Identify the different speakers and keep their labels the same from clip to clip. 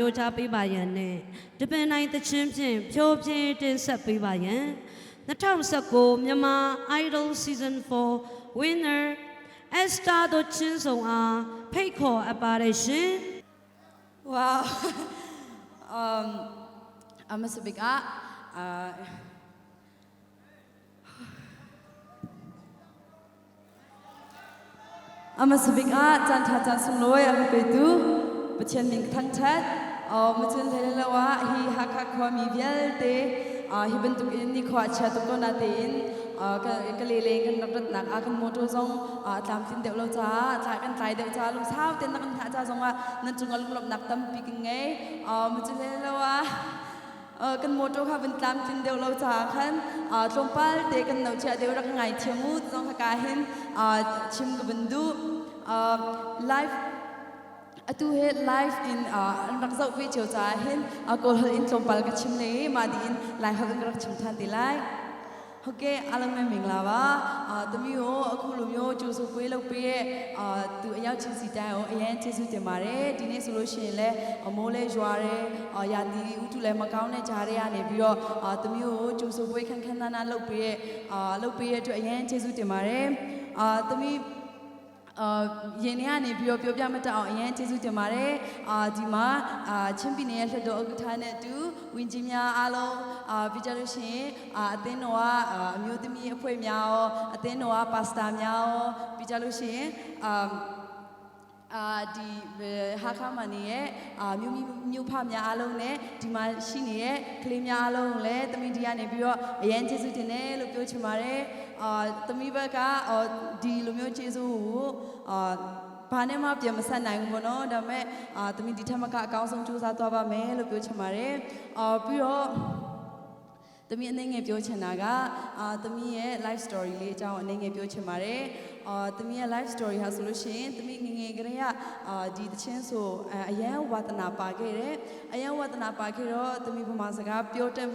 Speaker 1: ပြောကြားပေးပါရန်နဲ့တပင်နိုင်တချင်းဖြင့်ဖြိုးပြင်းတင်ဆက်ပေးပါရန်2019မြန်မာ Idol Season 4 Winner Esther တို့ချင်းဆောင်အားဖိတ်ခေါ်အပ်ပါတယ်ရှင်
Speaker 2: Wow. um, ama sabik a. Uh, ama sabik a chan tha chan sung loi ama pe tu pathian min thang that ma chun le le wa hi hakha khua mi vialte hi bantuk in ni khua chia tuk ko na te in ka ka le le kan rak rat nak a kan motor zong tlamtlin deuh lo ca tlai kan tlai deuh ca lungsau ten na kan hngah ca zong ah nan cung ah lunglawmhnak tampi kan ngei ma cu le lo ah kan motor kha van tlamtlin deuh lo caah khan tlawmpal te kan no chia deuh rak ngai thiam u zong ka hin chim ka van duh. Live atu he live in an rak zoh ve cio caah hin kawl holh in tlawmpal ka chim le mah dih in lai holh in ka rak chim than te lai. ဟုတ်ကဲ့အားလုံးပဲမင်္ဂလာပါအာသမီးကိုအခုလိုမျိုးကြိုဆိုပွဲလုပ်ပေးရဲ့အာသူအရောက်ချင်းစီတိုင်းကိုအရင်ကျေးဇူးတင်ပါတယ်ဒီနေ့ဆိုလို့ရှိရင်လည်းအမိုးလဲရွာတယ်အာရာသီဥတုလည်းမကောင်းတဲ့ကြားတွေကနေပြီးတော့အာသမီးကိုကြိုဆိုပွဲခန်းခန်းနားနားလုပ်ပေးရဲ့အာလုပ်ပေးရဲ့အတွက်အရင်ကျေးဇူးတင်ပါတယ်အာသမီး အာရင်ထဲကနေပြီးတော့ပြောပြမတတ်အောင်အရင်ကျေးဇူးတင်ပါတယ်အာဒီမှာအာချင်းပြည်နယ်ရဲ့လွှတ်တော်ဥက္ကဋ္ဌနဲ့အတူဝင်ကြီးများအားလုံးအာပြကြလို့ရှိရင်အာအသင်းတော်ကအမျိုးသမီးအဖွဲ့များရောအသင်းတော်ကပါစတာများရောပြကြလို့ရှိရင်အာအာဒီဟာခါမနီရဲ့အာမြို့မြို့ဖများအားလုံးနဲ့ဒီမှာရှိနေတဲ့ကလေးများအားလုံးကိုလည်းသမီးဒီကနေပြီးတော့အရင်ကျေးဇူးတင်တယ်လို့ပြောချင်ပါတယ်အာသမီးဘက်ကဒီလိုမျိုးကျေးဇူးကိုအာဘာနဲ့မှပြန်မဆက်နိုင်ဘူးပေါ့နော်ဒါပေမဲ့အာသမီးဒီထက်မကအကောင်းဆုံးကြိုးစားသွားပါမယ်လို့ပြောချင်ပါတယ်အာပြီးတော့ သမီးအနေငယ်ပြောချင်တာကအာသမီးရဲ့ life story လေးအကြောင်းအနေငယ်ပြောချင်ပါတယ်အာသမီးရဲ့ life story ဟာဆိုလို့ရှိရင်သမီးငယ်ငယ်ကလေးကအာဒီတချင်းဆိုအရန်ဝါသနာပါခဲ့တယ်အရန်ဝါသနာပါခဲ့တော့သမီးဗမာစကားပြောတတ်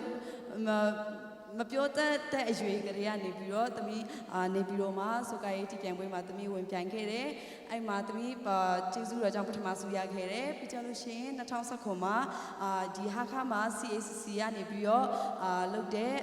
Speaker 2: မပြောတတ်တဲ့အရွယ်ကလေးကနေပြီးတော့သမီးအာနေပြီးတော့မှဆိုကရေးတီပြိုင်ပွဲမှာသမီးဝင်ပြိုင်ခဲ့တယ်အဲ့မှာသမီးကျေးဇူးတော်ကြောင့်ပထမဆုရခဲ့တယ်ပြီးကြလို့ရှိရင်2019မှာအာဒီဟာခါမှာ CACC ကနေပြီးတော့အာလုပ်တဲ့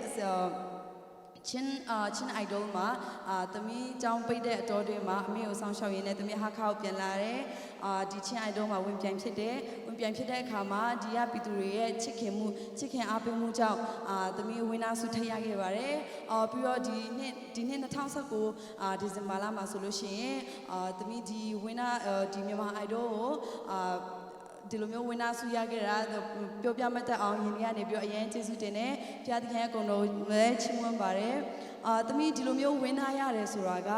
Speaker 2: ချင်းအာချင်း idol မှာအာသမီးចောင်းပိတ်တဲ့အတော်တွေမှာအမေကိုစောင့်ရှောက်ရင်းနဲ့သမီးဟာခါကိုပြန်လာတယ်အာဒီချင်း idol မှာဝင်ပြိုင်ဖြစ်တယ်ဝင်ပြိုင်ဖြစ်တဲ့အခါမှာဒီကပြည်သူတွေရဲ့ချစ်ခင်မှုချစ်ခင်အားပေးမှုကြောင့်အာသမီးဝင်းနာဆုထက်ရခဲ့ပါတယ်အာပြီးတော့ဒီနှစ်ဒီနှစ်2019အာဒီဇင်ဘာလမှာဆိုလို့ရှိရင်အာသမီးဒီဝင်းနာဒီမြန်မာ idol ကိုအာဒီလိုမျိုးဝင်းနာဆုရခဲ့တာပြောပြမတတ်အောင်ယင်ဒီကနေပြီးတော့အရင်ကျေးဇူးတင်တယ်။ဘုရားသခင်ရဲ့ဂုဏ်တော်လည်းချီးမွမ်းပါတယ်။အာသမီးဒီလိုမျိုးဝင်းနာရတယ်ဆိုတာက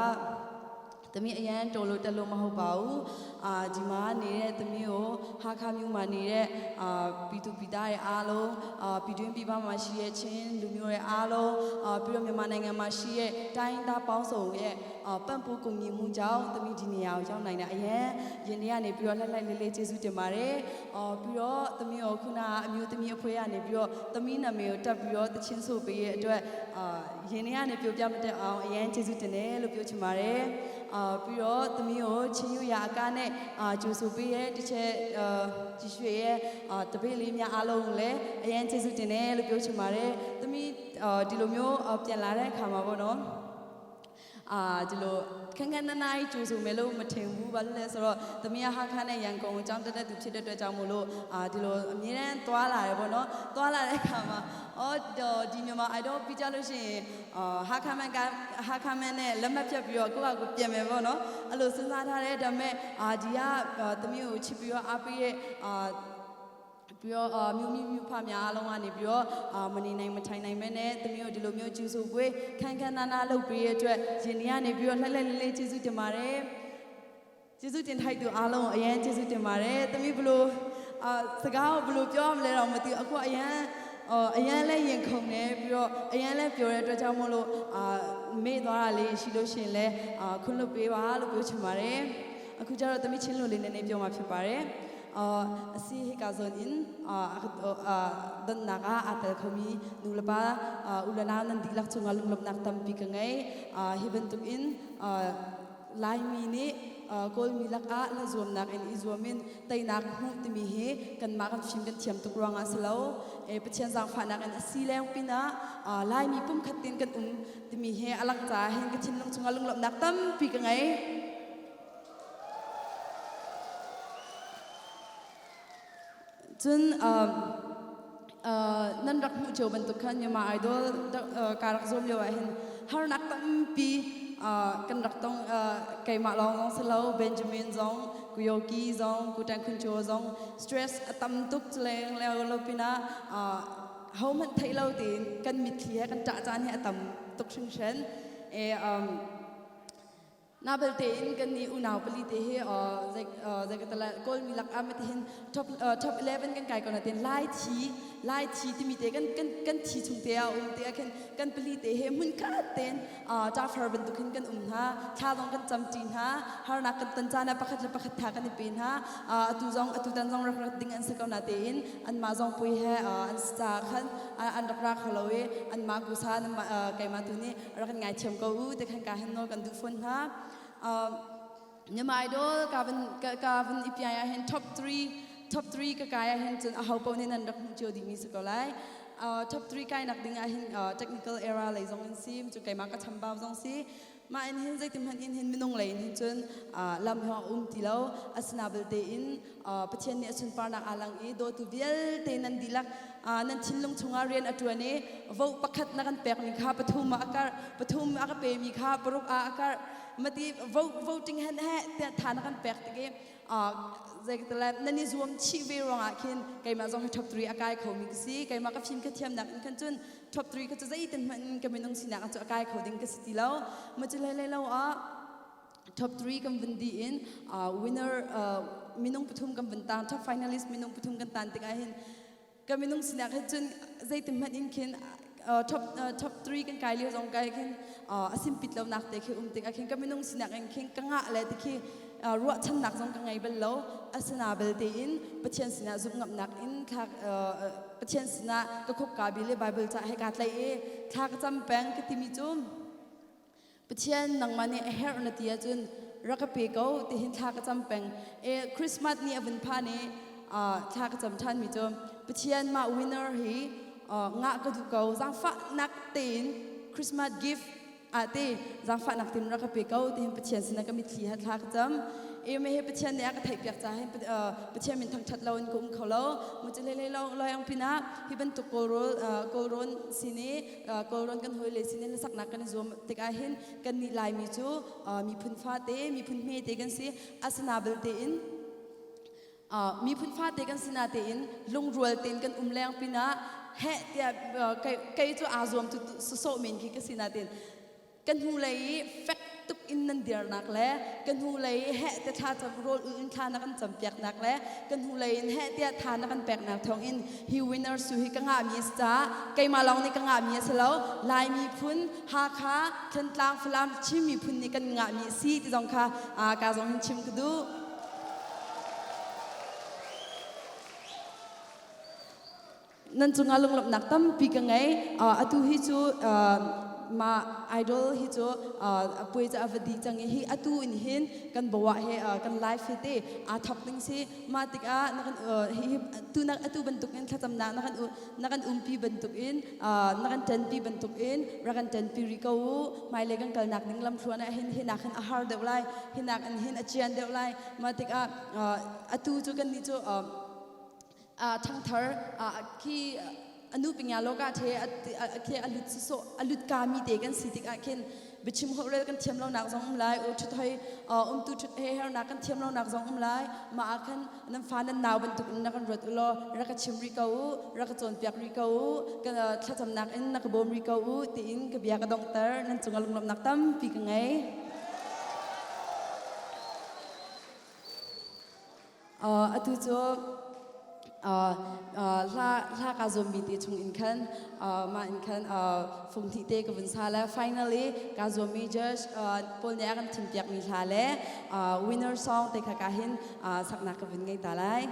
Speaker 2: သမီးအရန်တော်လို့တက်လို့မဟုတ်ပါဘူးအာဒီမှာနေတဲ့သမီးကိုဟာခါမျိုးမှာနေတဲ့အာပြည်သူပြည်သားရဲ့အားလုံးအာပြည်တွင်းပြည်ပမှာရှိတဲ့ချင်းလူမျိုးရဲ့အားလုံးအာပြီးတော့မြန်မာနိုင်ငံမှာရှိတဲ့တိုင်းသားပေါင်းစုံရဲ့အာပံ့ပိုးကူညီမှုကြောင့်သမီးဒီနေရာကိုရောက်နိုင်တာအရန်ရင်ထဲကနေပြီးတော့လှက်လှက်လေးလေးကျေးဇူးတင်ပါတယ်အော်ပြီးတော့သမီးကိုခုနကအမျိုးသမီးအဖွဲ့ကနေပြီးတော့သမီးနာမည်ကိုတက်ပြီးတော့တချင်းဆိုပေးရဲ့အတွက်အာရင်ထဲကနေပြောပြမတတ်အောင်အရန်ကျေးဇူးတင်တယ်လို့ပြောချင်ပါတယ်အာပြီးတော့သမီးကိုချင်းယူရာအကားနဲ့အာကြိုဆိုပေးရဲ့တစ်ချက်အာကြည့်ရွှေရဲ့အာတပိတ်လေးများအားလုံးကိုလည်းအရန်ကျေးဇူးတင်တယ်လို့ပြောချင်ပါတယ်သမီးအာဒီလိုမျိုးပြန်လာတဲ့အခါမှာပေါ့နော်အာဒီလိုခန်းခန်းနာနာကြီးကြိုဆိုမယ်လို့မထင်ဘူးဘာလို့လဲဆိုတော့သမီးကဟာခါနဲ့ရန်ကုန်ကိုကြောင်းတက်တဲ့သူဖြစ်တဲ့အတွက်ကြောင့်မို့လို့အာဒီလိုအမြဲတမ်းသွားလာတယ်ပေါ့နော်သွားလာတဲ့အခါမှာအော်ဒီမြန်မာ idol ပြီးကြလို့ရှိရင်အာဟာခါမန်ကဟာခါမန်နဲ့လက်မှတ်ဖြတ်ပြီးတော့ကိုယ့်ဟာကိုယ်ပြန်မယ်ပေါ့နော်အဲ့လိုစဉ်းစားထားတယ်ဒါပေမဲ့အာဒီကသမီးကိုချစ်ပြီးတော့အားပေးရဲ့အာပြီးတော့အာမြို့မြို့မြို့ဖများအားလုံးကနေပြီးတော့အာမနေနိုင်မထိုင်နိုင်မဲနဲ့သမီးတို့ဒီလိုမျိုးကျူဆိုပွဲခန်းခန်းနာနာလုပ်ပေးရတဲ့အတွက်ရင်ဒီကနေပြီးတော့လှက်လှက်လေးလေးကျေးဇူးတင်ပါတယ်ကျေးဇူးတင်ထိုက်သူအားလုံးကိုအရင်ကျေးဇူးတင်ပါတယ်သမီးဘလို့အာစကားကိုဘလို့ပြောရမလဲတော့မသိဘူးအခုအရင်အော်အရန်လဲရင်ခုန်နေပြီးတော့အရန်လဲပျော်တဲ့အတွက်ကြောင့်မို့လို့အာမေ့သွားတာလေးရှိလို့ရှိရင်လဲအာခွင့်လွတ်ပေးပါလို့ပြောချင်ပါတယ်အခုကျတော့သမီးချင်းလို့လေးနည်းနည်းပြောမှာဖြစ်ပါတယ် အာစီဟီကာဇွန်အင်အာဒန်နာကာအတခမီနူလပါဥလနာနန်ဒီလက်ချုံငါလုံလပ်နက်တမ်ပီကငယ်ဟိဘန်တုအင်အာလိုင်မီနီ Kawlmi lakah hla zuamnak in i zuam in teinak hmuh timi hi kanmah kan fim kan thiam tuk ruangah si lo. Pathian zaangfahnak in a si leng pinah Laimi pumkhat tein kan um timi hi a langh caah hin ka thinlung chungah lunglawmhnak tampi ka ngei. Cun nan rak hmuh cio bantuk khan Myanmar Idol ka rak zuam lio ah hin harnak tampi kan rak tong. Keimah lawng zong si lo, Benjamin zong, Kuyoki zong, Kutang Khun Cho zong stress a tam tuk leng leo lo pinah hohmanh theih lo tein kan mitthli he kan ṭah caan hi a tam tuk hringhran. Na belte in kan nih unau pali te hi zei ka tala Kawlmi lak ah mati hin top top 11 kan kai ko na ten Lai thi Lai thi timi te kan kan kan thi chung te a um te ah khin kan pali te he hmun khat ten ṭafar bantuk hin kan um hna. Thla zong kan cam ṭi hna. Harnak kan ton caan ah pakhat le pakhat tha kan i pe hna. Atu zong atu tan zong rak rat ding an si ko na tein anmah zong pui he an si caah khan an rak ra kho lo i anmah kusa keimah tu nih rak kan ngaithiam ko u ti khan ka hen nawl kan duh fawn hna. Myanmar Idol ka van ka van i piai ah hin top 3 top 3 ka kai ah hin cun aho paoh nih nan rak hmuh cio dihmi si ko lai. Top 3 kai nak ding ah hin technical era lei zong in si cu keimah ka chambau zong si. Mah in hin zeitin hmanh in hin minung lei in hin cun lam hi a um ti lo. Asina belte in Pathian nih a sunparnak aa lang i dawtu vialte nan dihlak nan thinlung chungah rian a ṭuan i vote pakhat na kan pekmi kha pathum ah a karh, pathum a ka pemi kha paruk ah a karh. Mati vote voting hen he tiah tha na kan pek tik i zeikatale nan i zuam chih ve ruangah khin keimah zong hi top 3 a kai khomi ka si. Keimah ka fim ka thiamnak in khan cun top 3 kha cu zeitin hmanh in ka minung sinak ah cu a kai kho ding ka si ti lo. Ma cu hlei hlei lo ah top 3 kan vun dih in winner minung pathum kan vun tang, top finalist minung pathum kan tan tikah hin ka minung sinak he cun zeitin hmanh in khin top top 3 kan kai lio zong kai khin a simpit lo nak te khi um tikah khin ka minung sinak in khin ka ngah le ti khi ruahchannak zong ka ngei bal lo. Asina belte in Pathian sinah zumhngamnak in thla Pathian sinah ka khuk ka bi le Bible ca he ka tlaih i thla ka cam peng. Ka timi cu, Pathian, nangmah nih a herh na ti ahcun rak ka pe ko tihin thla ka cam peng. E Christmas ni a vun phan i thla ka cam ṭhan mi cu, Pathian, mah winner hi ngah ka duh ko, zaangfahnak tein Christmas gift ah te zaangfahnak tein rak ka pe ko tihin Pathian sinah ka mitthli he thla ka cam. E me he Pathian nih a ka theihpiak caah hin Pathian min thangṭhat lo in ka um kho lo. Mu cu hlei lo loyang pinah hi bantuk Kawlrawl Kawlrawn sin i Kawlrawn kan hawile sin in hlasaknak kan i zuam tikah hin kannih Laimi cu miphun fate, miphun hmete kan si. Asina belte in miphun fate kan si natein lungrual tein kan um leng pinah heh tiah kei cu aa zuam tu sawsawh men khi ka si natein kan hnulei i fek tuk in nan dirnak le kan hnulei i heh te thla cam rawl ul in thla na kan campiaknak le kan hnulei in heh tiah tha na kan peknak thawng in hi winner su hi ka ngahmi a si caah keimah lawng nih ka ngahmi a si lo. Lai miphun, Hakha, Thantlang, Falam, Chin miphun nih kan ngahmi a si ti zong kha ka zong hin chim ka duh. Nan cungah lunglawmhnak tampi ka ngei. Atu hi cu mah idol hi cu puai cu a va dih cang i hi atu in hin kan bawa he kan live hi te aa thawk ding si. Mah tikah na kan hi tu nak atu bantuk in thlacamnak na kan umpi bantuk in, na kan ṭanpi bantuk in rak kan ṭanpi rih ko u. Hmailei kan kalnak ding lamthluan ah hin hinak hin a har deuh lai, hinak in hin a cian deuh lai. Mah tikah atu cu kannih cu ṭhangthar khi anu pinya loka the khi alut so alut ka mi te kan si tikah khin biachim holhrel kan thiam lo nak zong um lai, u thut hoi umtu thut he her nak kan thiam lo nak zong um lai. Ma ah khan nan fa nan nau bantuk in na kan ruat u law rak ka chim ri ko u, rak ka cawnpiak ri ko u, ka thlacamnak in na ka bawm ri ko u tiin ka bia ka donghter. Nan cungah lunglawmhnak tampi ka ngei. Atu cu hla hla kaa zuammi te chung in khan mah in khan fung hnih te ka vun sa le finally kaa zuammi judge pawl nih a kan thimpiakmi hla le winner song te kha ka hin saknak ka vun ngei ta lai.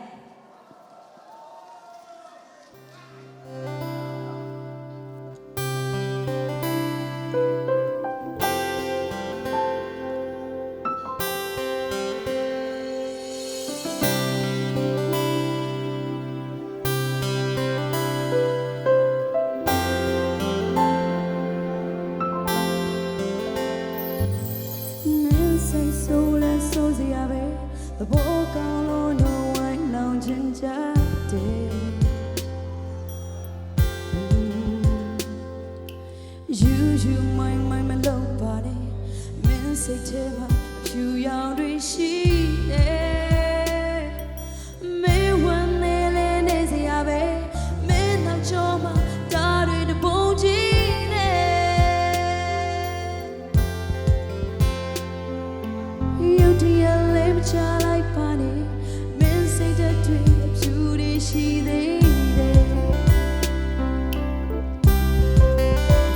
Speaker 2: ဘောကောင်းလို့တော့ဝိုင်းလောင်ချင်ကြတယ် ယူယူမိုင်းမိုင်းမလုပ်ပါနဲ့မင်းစိတ်ထဲမှာအဖြူရောင်တွေရှိနေမေးဝင်နေလေနေစရာပဲမင်းနောက်ကျောမှာဒါတွေတပုံကြီးနေရုတ်တရက်လေးမချလိုက်ပါနဲ့မင်းစိတ်ဓာတ်တွေအဖြူတွေရှိသေးတယ်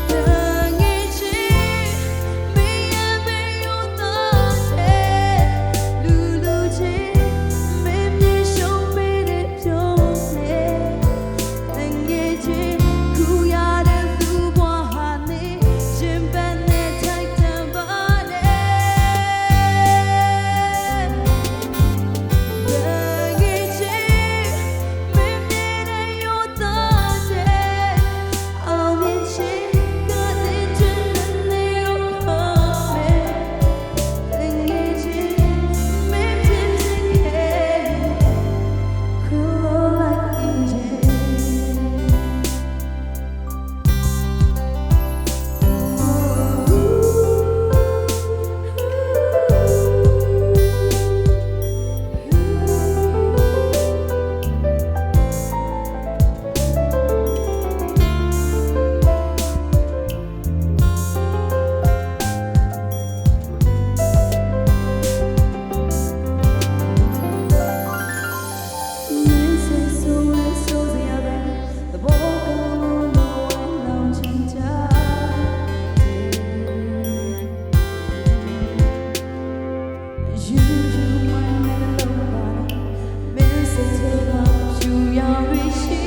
Speaker 2: တငယ်ချင်းမင်းရဲ့မယုံတော့တဲ့လူလူချင်းမင်းမြေရှုံးပေးတဲ့ပြုံးနေတငယ်ချင်းခုရတဲ့သူဘဝဟာနေရှင်ပန်းနဲ့ထိုက်တန်ပါနဲ့ တငယ်ချင်းမင်းမြေတဲ့ယုံတော့တဲ့အောင်မြင်ချင်းကတဲ့ချင်တဲ့ရောခေါ်မယ် တငယ်ချင်းမင်းဖြစ်ဖြစ်ခဲ့ Cool like angel. မင်းစိတ်ဆိုးလဲဆိုးစရာပဲသဘောကောင်းလို့တော့ဝိုင်းလောင်ချင်ကြတယ် You you my never know about it မင်းစိတ်ထဲကဖြူရောင်တွေရှိ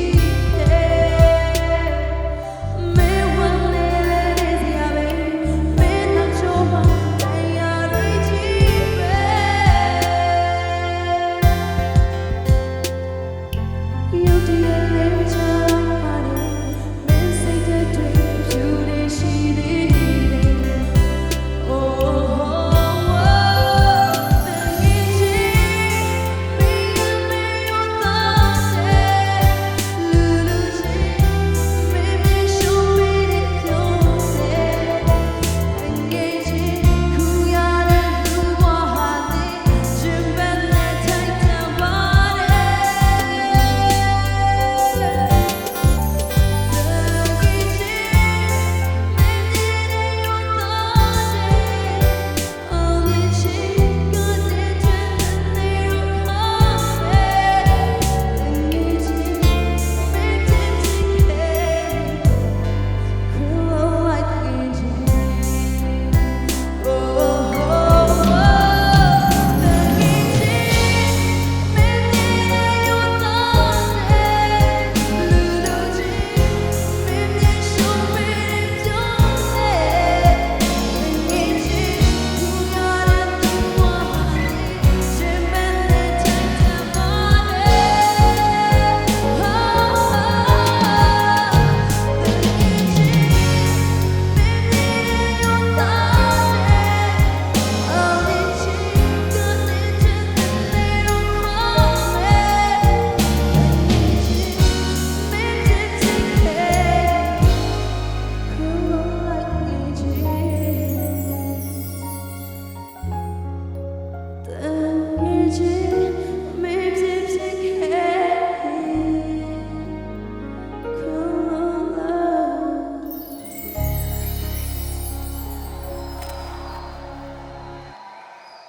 Speaker 2: တယ်မင်းဝင်လေလေနေစရာပဲမင်းနောက်ချိုးမှတရားတွေချီးပဲ ရုတ်တရက်လေးမချလိုက်ပါနဲ့မင်းစိတ်ဓာတ်တွေဖြူနေရှိသေးတယ် Oh oh oh တငယ်ချင်းမင်းမယုံတော့တဲ့လူလူချင်းမင်းမရှုံးပေးတဲ့ပြုံးတဲ့တငယ်ချင်းခုရတဲ့လူဘဝဟာနေရှင်ပန်းနဲ့ထိုက်တန်ပါတယ်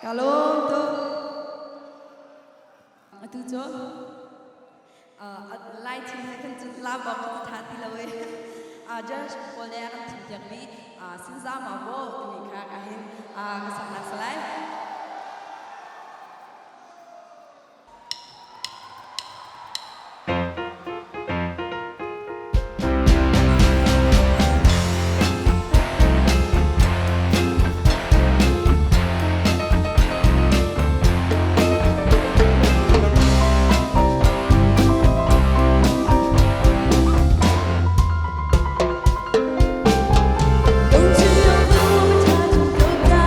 Speaker 2: ကလုံးတော့အတူချောအာ light ให้กันจุดลาบอกทาติเลยอา just พอแล้วกันถึงจากนี้อาสินซามาโบมีค่ะกะเห็นอากสักนักสไลด์ ယုံကြည်လို့မထားချင်တော့တာ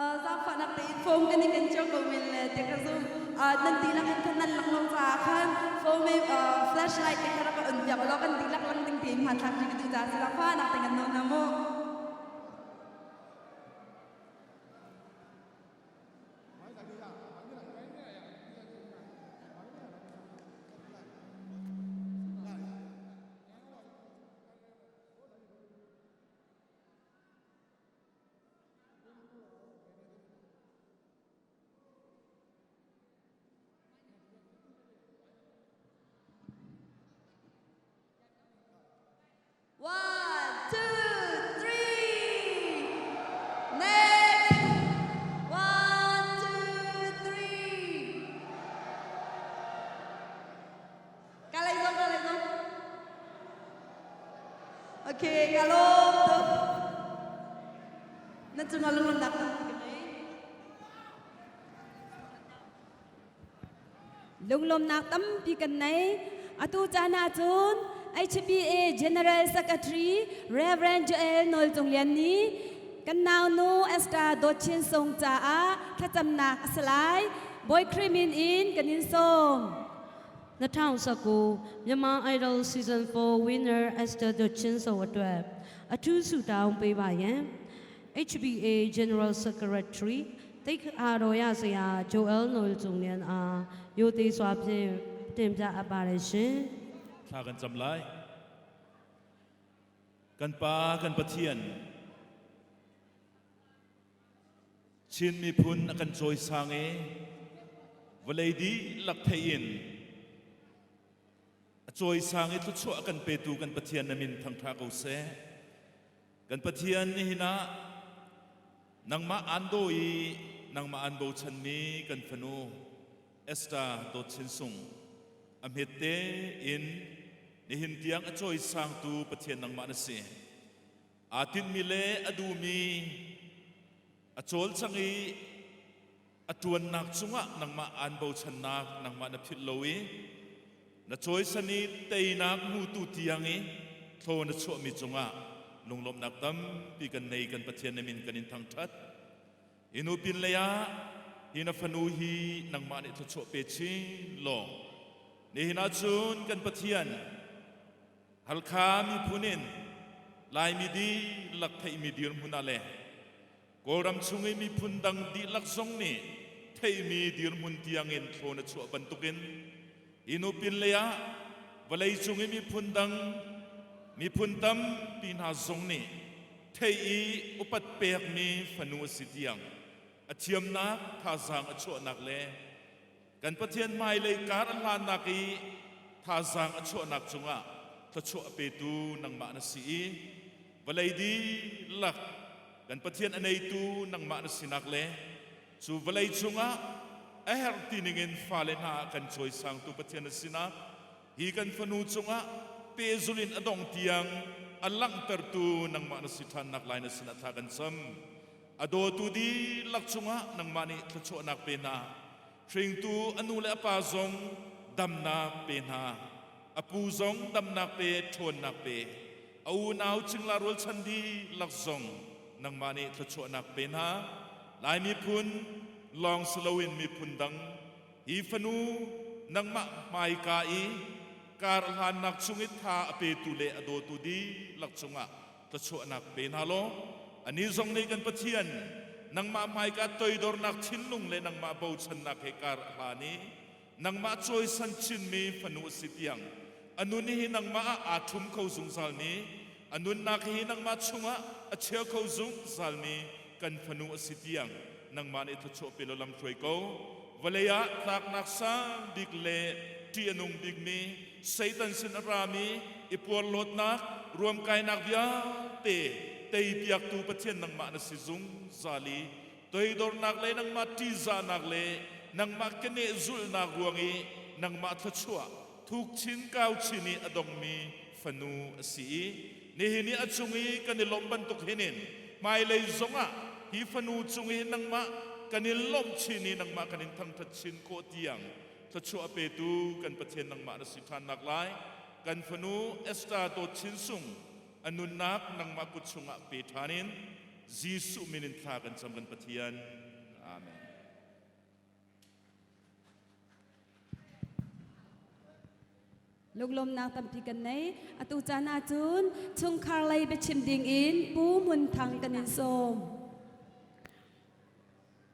Speaker 2: Zaangfahnak tein phone kan i ken cio ko men le tiah ka zumh. Nan dihlak in khan nan lang lo caah khan phone me flashlight te kha rak ka on piak law kan dihlak lang ding tein hmanthlak ṭi ka duh caah si zaangfahnak te kan nawl hna mu. One, two, three. Next. One, two, three. Kalay zong, kalay zong. Okay, kalom tuk. Na cungah lunglawmhnak tampi ka ngei.
Speaker 3: Lunglawmnak tampi kan nei. Atu caan ahcun HBA General Secretary Reverend Joel Nawl Cung Lian nih kan naunu Esther Dawt Chin Sung caah thlacamnak a si lai. Bawi Khrih min in kan in sawm.
Speaker 1: 2019မြန်မာ Idol Season 4 Winner Esther တို့ချင်းစုံအတွက်အထူးဆုတောင်းပေးပါရန် HBA General Secretary တိတ်အားတော်ရဆရာ Joel Noel ကျုံလျန်အားရိုသေစွာဖြင့်တင်ပြအပ်ပါတယ်ရှင်
Speaker 4: Thla kan cam lai. Kan Pa, kan Pathian, Chin miphun a kan cawisang i vawlei dihlak theih in a cawisang i thluachuah a kan petu kan Pathian na min thangṭha ko seh. Kan Pathian nihin ah nangmah aan daw i nangmah aan bochanmi kan fanu Esther Dawt Chin Sung a hmet tein nihin tiang a cawisangtu Pathian nangmah na si. Aa tinhmi le a duhmi a cawlcang i a ṭuannak cungah nangmah aan bochannak nangmah na philh lo i na cawisan i teinak hmutu tiang i thlaw na chuahmi cungah lunglawmhnak tampi kan nei. Kan Pathian na min kan in thangṭhat. Hi nu pin lei ah hi na fanu hi nangmah nih thluachuah pe chin law nihin ahcun kan Pathian Halkha miphun in Laimi dihlak theihmi dirhmun ah le Kawlram chung i miphun dang dihlak zong nih theihmi dirhmun tiangin thlawn a chuah bantukin hi nu pinlei ah vawleicung i miphun dang miphun tampi hna zong nih theih i upat pekmi fanu a si tiang a thiamnak thazaang a chuahnak le kan Pathian hmailei kar a hlannak i thazaang a chuahnak cungah thluachuah a petu nangmah na si i vawlei dihlak kan Pathian a neitu nangmah na sinak le cu vawlei chungah a herh ti ningin fale hna ah kan cawisangtu Pathian na sinak hi kan fanu cungah pehzul in a dong tiang a langhtertu nangmah na si ṭhannak lai na sinah thla kan cam. A dawtu dihlak cungah nangmah nih thluachuahnak pe hna. Hringtu a nu le a pa zong damnak pe hna. A pu zong damnak pe, ṭhawnnak pe. A unau cingla rualchan dihlak zong nangmah nih thluachuahnak pe hna. Lai miphun lawng si loin miphun dang hi fanu nangmah hmaika i kar hlannak chung i tha a petu le a dawtu dihlak cungah thluachuahnak pe hna law ani zong nih kan Pathian nangmah hmaika toidornak thinlung le nangmah bochannak he kar a hlan i nangmah cawisan chinmi fanu a si tiang a nun hi nangmah ah aa ṭhum kho zungzalmi a nunnak hi nangmah chungah a chia kho zungzalmi kan fanu a si tiang nangmah nih thluachuah pe law lam hruai ko. Vawlei ah tlaknak sang bik le ṭih a nung bikmi Satan sin a rami i puarlawtnak ruamkainak vialte teipiaktu Pathian nangmah na si zungzal i toidornak le nangmah ṭihzahnak le nangmah keneh zulhnak ruang i nangmah thluachuah thuk chin kau chin i a dongmi fanu a si i nihin i a cung i kan i lawmh bantuk hinin hmailei zongah hi fanu cung i nangmah kan in lawmh chin i nangmah kan in thangṭhat chin khawh tiang thluachuah petu kan Pathian nangmah na si ṭhan nak lai. Kan fanu Esther Dawt Chin Sung a nunnak nangmah kut chungah pe ṭhan in. Jesuh min in thla kan cam kan Pathian. Amen.
Speaker 3: Lunglawmnak tampi kan nei. Atu caan ahcun chungkhar lei biachim ding in Pu Hmun Thang kan in sawm.